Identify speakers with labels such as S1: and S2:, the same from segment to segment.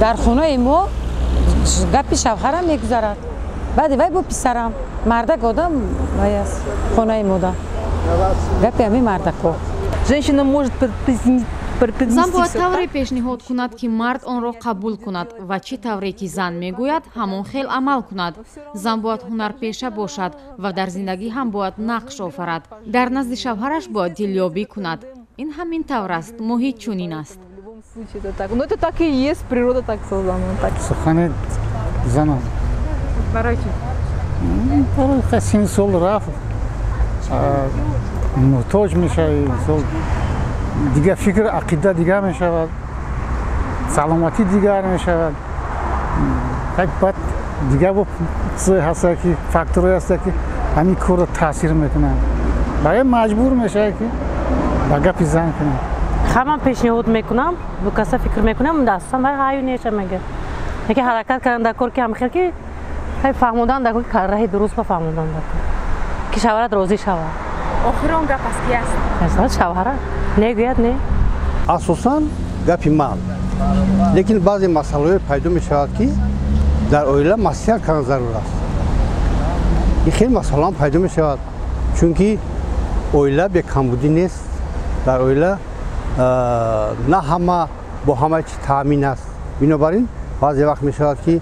S1: Дар хонаи мо гапи шавҳарам мегузарад, баъди вай бо писарам. Мардак одам вай аст, хонаи мода гапи ҳамин мардако.
S2: Женщина может
S3: Зан бояд тавре пешниҳод кунад, ки мард онро қабул кунад ва чӣ тавре ки зан мегӯяд, ҳамон хел амал кунад. Зан бояд ҳунарпеша бошад ва дар зиндагӣ ҳам бояд нақш офарад. Дар назди шавҳараш бояд дилёбӣ кунад. Ин ҳамин тавр аст, муҳит чунин аст.
S2: Ну, это так и есть, природа так создана.
S4: Сухани занам.
S3: Барои чӣ?
S4: Барои 30 сол рафт, муҳтоҷ мешавӣ, мисол, дигар фикр, ақида дигар мешавад, саломатӣ дигар мешавад. Баъд дигар бо чизое ҳаста, ки факторое ҳаста, ки ҳамин корро таъсир мекунанд. Барои маҷбур мешавад, ки ба гапи зан кунад.
S5: Ҳаман пешниҳод мекунам, каса фикр мекунам, дастам вай ҳаю неша мега, яке ҳаракат кардан дар кор, ки ҳамхел ки фаҳмодан дар кор, ки раҳи дуруст ба фаҳмодан дар кор, ки шавҳарат розӣ шавад.
S3: Охирон гап аз ки аст?
S5: Шавҳара негӯяд, не.
S6: Асосан гапи ман, лекин баъзе масъалаҳое пайдо мешавад, ки дар оила маслиҳат кардан зарур аст. Ин хеле масъалаам пайдо мешавад, чунки оила бекамбудӣ нест. Дар оила на ҳама бо ҳама чи таъмин аст. Бинобар ин баъзе вақт мешавад, ки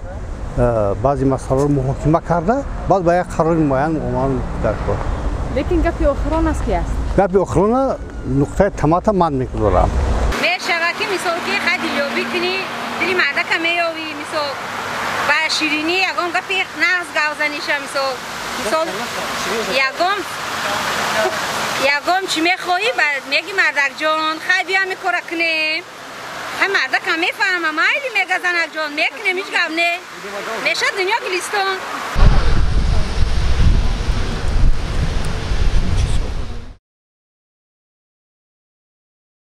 S6: баъзе масъаларо муҳокима карда, баъд ба як қарори муайян омадан дар кор.
S3: Лекин гапи охирон аз ки аст?
S6: Гапи охирона, нуқтаи тамата ман мегузорам.
S1: Мешавад, ки мисол, ки хай дилёбӣ кунӣ, дили мардака меёвӣ, мисол, ба ширинӣ, ягон гапи нағз гап заниша, мисол, ягон чӣ мехоҳӣ, меги: «Мардакҷон, хай биё, ҳамин кора кунем». Хай, мардакам мефаҳма, майли, мега: «Занакҷон, мекунем, ҳеҷ гап не». Мешад дунё гулистон.